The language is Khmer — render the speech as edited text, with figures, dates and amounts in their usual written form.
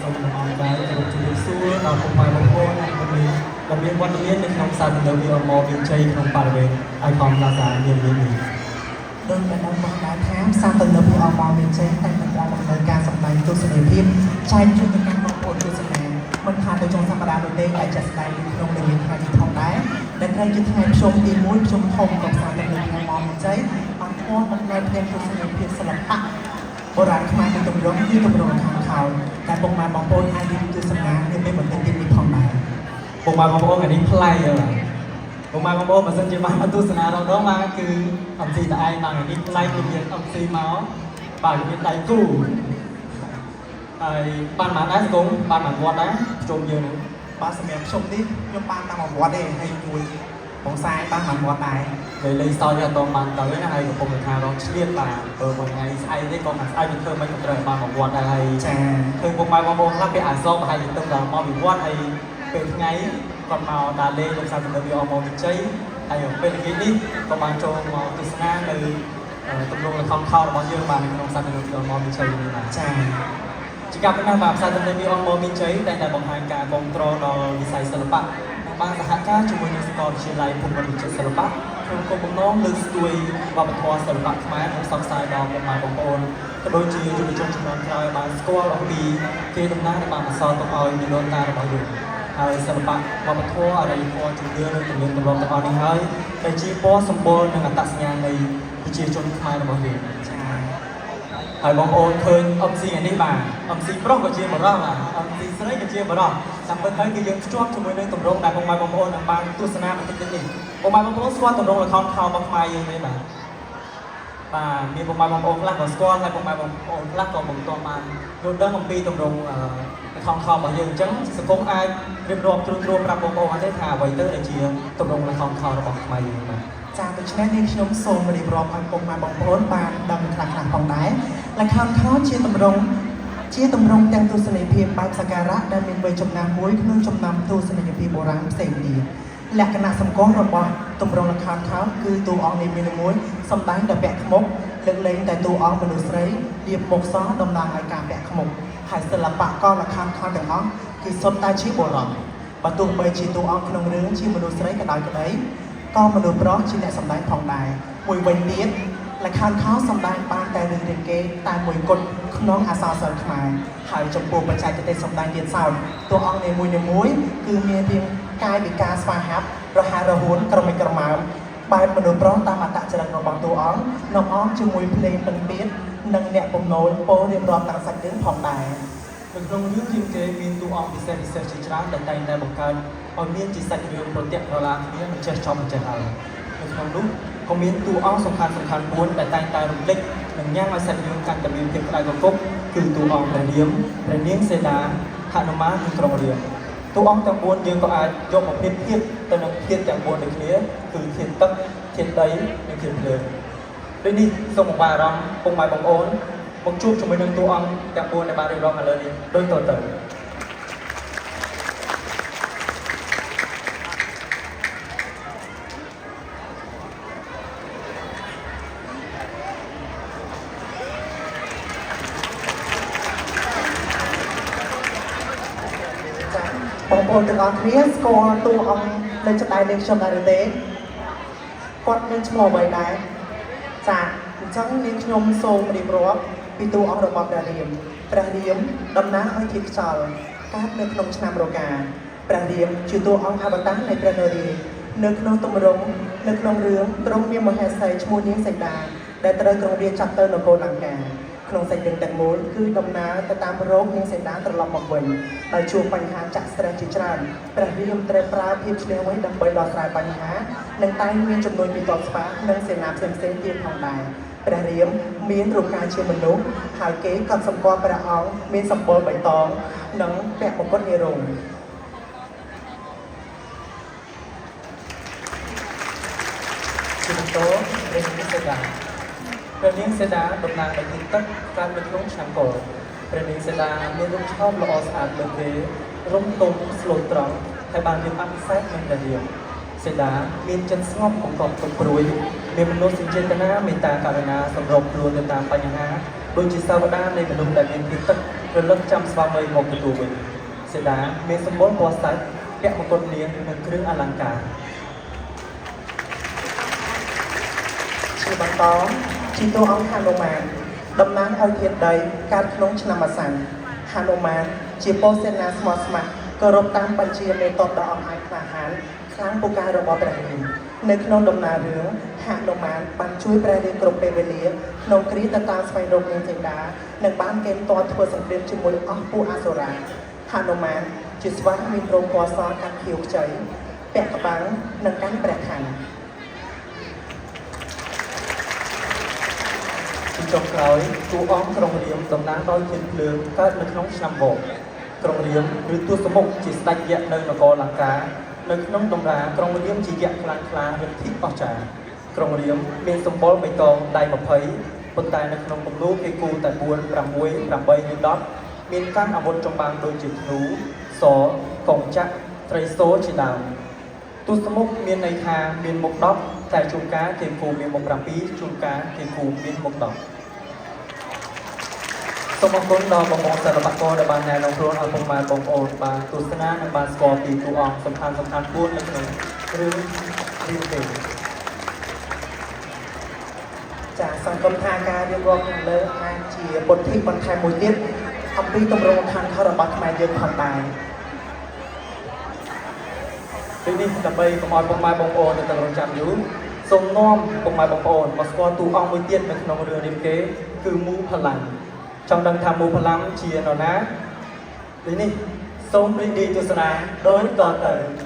សូមលំអរកាយគោរពជំរាបសួរដល់ពុកម៉ែបងប្អូនអ្នកមានដែលមានវត្តមាននៅក្នុងផ្សារទំនើប VR Mall មានជ័យក្នុងបរិវេណ Icon Plaza នានានេះ ដោយដែលដឹងផងដែរថាផ្សារទំនើប VR Mall មានជ័យតែងតែផ្ដល់នូវការសម្ដែងទស្សនីយភាពចែកជូនទៅកាន់បងប្អូនទស្សនាមិនថាទៅចុងសប្តាហ៍នោះទេតែជាក់ស្ដែងនៅក្នុងល្ងាចថ្ងៃនេះផងដែរដែលត្រូវជាថ្ងៃភ្ជុំទី1ភ្ជុំធំของផ្សារទំនើប VR Mall មានជ័យបានផ្ដល់មកនូវផ្ទាំងទស្សនីយភាពសិល្បៈបុរាណខ្មែរមួយទម្រង់គឺទម្រង់ល្ខោនខោលតែពុកម៉ែបងប្អូនអាចរៀនទស្សនានៅពេលបន្តិចទៀតនេះផងដែរ ពុកម៉ែបងប្អូនថ្ងៃនេះប្លែកហើយបាទពុកម៉ែបងប្អូនបើសិនជាបានមកទស្សនារដងបាទគឺ MC តឯងបាទថ្ងៃនេះប្លែកគឺមាន MC មកបាទគឺមានដៃគូហើយបានបានដែរសង្គមបានបានវត្តដែរជុំយើងហ្នឹង បាទសម្រាប់ខ្ញុំនេះខ្ញុំបានតាមវត្តទេហើយមួយបងសាយបានតាមវត្តដែរ លេលេងសើចអត់តបានទៅណាហើយកំពុងតែថារងឆ្លៀតបាទបើមួយថ្ងៃស្អែកនេះក៏មិនស្អែកវាធ្វើមិនក៏ត្រូវបានមកវត្តដែរហើយ ចា ឃើញពុកម៉ែបងប្អូនខ្លះពេលអាសប្រហែលជាទៅដល់មកពីវត្តហើយពេលថ្ងៃគាត់មកដើរលេងក្នុងផ្សារទំនើបវាអមមានជ័យហើយពេលល្ងាចនេះក៏បានចូលមកទស្សនានៅទម្រង់ល្ខោនខោលរបស់យើងបាទនៅក្នុងផ្សារទំនើបវាអមមានជ័យនេះបាទ ចា ជាការពិតណាស់បាទផ្សារទំនើបវាអមមានជ័យតែងតែបង្ហាញការគ្រប់គ្រងដល់វិស័យសិល្បៈនិងបានសហការជាមួយនឹងសាកលវិទ្យាល័យភូមិន្ទវិចិត្រសិល្បៈក្នុងគោលបំណងលើកស្ទួយវប្បធម៌សិល្បៈខ្មែរនិងផ្សព្វផ្សាយដល់ពុកម៉ែបងប្អូនក៏ដូចជាយុវជនជំនាន់ក្រោយបានស្គាល់អំពីកេរដំណែលដែលបានបន្សល់ទុកឲ្យមីដូនតារបស់យើងហើយសិល្បៈវប្បធម៌អរិយធម៌ជំនឿនិងទំនៀមទម្លាប់ទាំងអស់នេះហើយដែលជាពណ៌សម្បុរនិងអត្តសញ្ញាណនៃប្រជាជនខ្មែររបស់យើង ចា ហើយបងប្អូនឃើញ MC ថ្ងៃនេះបាទ MC ប្រុសក៏ជាបរិសបាទ MC ស្រីក៏ជាបរិសតាមពិតទៅគឺយើងភ្ជាប់ជាមួយនឹងទម្រង់ដែលបងប្អូនបងប្អូននឹងបានទស្សនាបន្តិចទៀតនេះបងប្អូនបងប្អូនស្គាល់ទម្រង់ល្ខោនខោលរបស់ខ្មែរយើងទេបាទបាទមានបងប្អូនបងប្អូនខ្លះក៏ស្គាល់ហើយបងប្អូនបងប្អូនខ្លះក៏មិនទាន់បានយល់ដឹងអំពីទម្រង់ល្ខោនខោលរបស់យើងអញ្ចឹងសង្គមអាចរៀបរាប់ត្រួសត្រាប្រាប់បងប្អូនអត់ទេថាអ្វីទៅដែលជាទម្រង់ល្ខោនខោលរបស់ខ្មែរយើងបាទ ចាដូច្នេះនេះខ្ញុំសូមរៀបរាប់ឲ្យពុកម៉ែបងប្អូនបានដឹងខ្លះៗផងដែរល្ខោនខោលជាទម្រង់ជាទម្រង់ទាំងទស្សនីយភាពបែបសក្ការៈដែលមានវ័យចំណាស់មួយក្នុងចំណោមទស្សនីយភាពបុរាណផ្សេងទៀតលក្ខណៈសម្គាល់របស់ទម្រង់ល្ខោនខោលគឺតួអង្គនីមួយៗសម្ដែងដោយពាក់ខ្មុកលើកលែងតែតួអង្គមនុស្សស្រីរៀបមុខសតំណាងឲ្យការពាក់ខ្មុកហើយសិល្បករល្ខោនខោលទាំងអស់គឺសុទ្ធតែជាបុរសបើទោះបីជាតួអង្គក្នុងរឿងជាមនុស្សស្រីក៏ដោយក្តីក៏មនុស្សប្រុសជាអ្នកសម្ដែងផងដែរមួយវិញទៀតល្ខោនខោលសម្ដែងបានតែរឿងរាមកេរ្តិ៍តែមួយគត់ក្នុងអក្សរសិល្ប៍ខ្មែរហើយចំពោះបច្ចេកទេសសម្ដែងទៀតសោតតួអង្គនីមួយៗគឺមានរាងកាយវិការស្វាហាប់រហ័សរហួនក្រមិចក្រមើមបែបមនុស្សប្រុសតាមអត្តចរិតរបស់តួអង្គនាំអមជាមួយភ្លេងពិណពាទ្យនិងអ្នកពំនោលពោលរៀបរាប់តាមសាច់រឿងផងដែរ នៅក្នុងរឿងរាមកេរ្តិ៍មានតួអង្គពិសេសពិសេសជាច្រើនដែលតែងតែបង្កើតឲ្យមានជាសាច់រឿងប្រទាក់ក្រឡាគ្នាមិនចេះចប់មិនចេះហើយនៅក្នុងនោះក៏មានតួអង្គសំខាន់សំខាន់4ដែលតែងតែរំលេចនិងញ៉ាំងឲ្យសាច់រឿងកាន់តែមានភាពក្តៅគគុកគឺតួអង្គព្រះរាមព្រះនាងសីតាហនុមាននិងក្រុងរាពណ៍តួអង្គទាំង4យើងក៏អាចយកមកប្រៀបធៀបទៅនឹងធាតុទាំង4ដូចគ្នាគឺធាតុទឹកធាតុដីនិងធាតុភ្លើងដូចនេះសូមបង្វែរអារម្មណ៍ពុកម៉ែបងប្អូនមកជួបជាមួយនឹងតួអង្គទាំង4ដែលបានរៀបរាប់ខាងលើនេះដូចតទៅ ចាបងប្អូនទាំងអស់គ្នាស្គាល់តួអង្គនៅចដៃនាងខ្ញុំដែរឬទេគាត់មានឈ្មោះអ្វីដែរចាអញ្ចឹងនាងខ្ញុំសូមរៀបរាប់ពីតួអង្គរបស់ព្រះរាមព្រះរាមតំណាងឲ្យធាតុខ្យល់កើតនៅក្នុងឆ្នាំរកាព្រះរាមជាតួអង្គអវតារនៃព្រះនរាយណ៍នៅក្នុងទម្រង់នៅក្នុងរឿងទ្រង់មានមហេសីឈ្មោះនាងសីតាដែលត្រូវក្រុងរាជចាប់ទៅនគរលង្កា ក្នុងសាច់រឿងទាំងមូលគឺដំណើរទៅតាមរោគនាងសីតាត្រឡប់មកវិញដោយជួបបញ្ហាចាក់ស្រេះជាច្រើនព្រះរាមត្រូវប្រើភាពឈ្លាសវៃដើម្បីដោះស្រាយបញ្ហានិងតែងមានចំនួនពីទ័ពស្វានិងសេនាផ្សេងៗទៀតផងដែរព្រះរាមមានរូបកាយជាមនុស្សហើយគេក៏សម្គាល់ព្រះអង្គមានសម្បុរបៃតងនិងពាក់មកុដនារង ជាបន្តព្រះនាងសីតាព្រះនាងសីតាតំណាងឲ្យធាតុទឹកកើតនៅក្នុងឆ្នាំកុរព្រះនាងសីតាមានរូបឆោបល្អស្អាតលើគេរំទុំស្លូតត្រង់ហើយបានរៀបអភិសេកនឹងព្រះរាមសីតាមានចិត្តស្ងប់បង្កប់ទុកព្រួយមានមនោសញ្ចេតនាមេត្តាករុណាសម្របខ្លួនទៅតាមបញ្ហាដូចជាសាវតានៃមនុស្សដែលមានធាតុទឹក រលឹកចាំស្វាមីមកទទួលវិញសីតាមានសម្បុរពណ៌សាច់ពាក់មកុដនាងនិងគ្រឿងអលង្ការ ជាបន្តជាតួអង្គហនុមានតំណាងឲ្យធាតុដីកើតក្នុងឆ្នាំអាសន្នហនុមានជាពោសេនាស្មោះស្ម័គ្រគោរពតាមបញ្ជាមេតបដ៏អង្អាចក្លាហានខ្លាំងពូកែរបស់ព្រះរាមនៅក្នុងដំណើររឿងហនុមានបានជួយព្រះរាមគ្រប់ពេលវេលាក្នុងគ្រាទៅតាមស្វែងរកនាងសីតានិងបានកេណ្ឌទាត់ធ្វើសង្គ្រាមជាមួយអស់ពួកអសុរាហនុមានជាស្វាមានរោមពណ៌សកាត់ខៀវខ្ចីពាក់កបាំងនិងកាន់ព្រះខ័ន ជាចុងក្រោយតួអង្គក្រុងរាមតំណាងដោយធាតុភ្លើងកើតនៅក្នុងឆ្នាំវកក្រុងរាមឬទសមុខជាស្ដេចយក្សនៅនគរលង្កានៅក្នុងតម្រាក្រុងរាមជាយក្សខ្លាំងក្លាឫទ្ធិអស្ចារ្យក្រុងរាមមានសម្បុរបៃតងដៃ20ប៉ុន្តែនៅក្នុងគំនូរគេគូតែ4 6 8ឬ10មានកាន់អាវុធចម្បាំងដូចជាធ្នូសកងចក្រត្រីសូជាដើម ទស្សមុខមានន័យថាមានមុខ10តែជួនកាលគេគូមានមុខ7ជួនកាលគេគូមានមុខ10សូមអរគុណដល់បងប្អូនសិល្បករដែលបានណែនាំខ្លួនឲ្យពុកម៉ែបងប្អូនបានទស្សនានិងបានស្គាល់ពីតួអង្គសំខាន់សំខាន់ពួននៅក្នុងរឿងរាមកេរ្តិ៍ ចាសង្ឃឹមថាការរៀបរាប់ខាងលើអាចជាពុទ្ធិបន្ថែមមួយទៀតអំពីទម្រង់ឋានខរបស់ខ្មែរយើងផងដែរ ពេលនេះដើម្បីកុំឲ្យពុកម៉ែបងប្អូននៅតែរងចាំយូរសូមនាំពុកម៉ែបងប្អូនមកស្គាល់តួអង្គមួយទៀតនៅក្នុងរឿងរាមកេរ្តិ៍គឺមូផល្លាំចង់ដឹងថាមូផល្លាំជានរណាពេលនេះសូមរីករាយទស្សនាដូចតទៅ។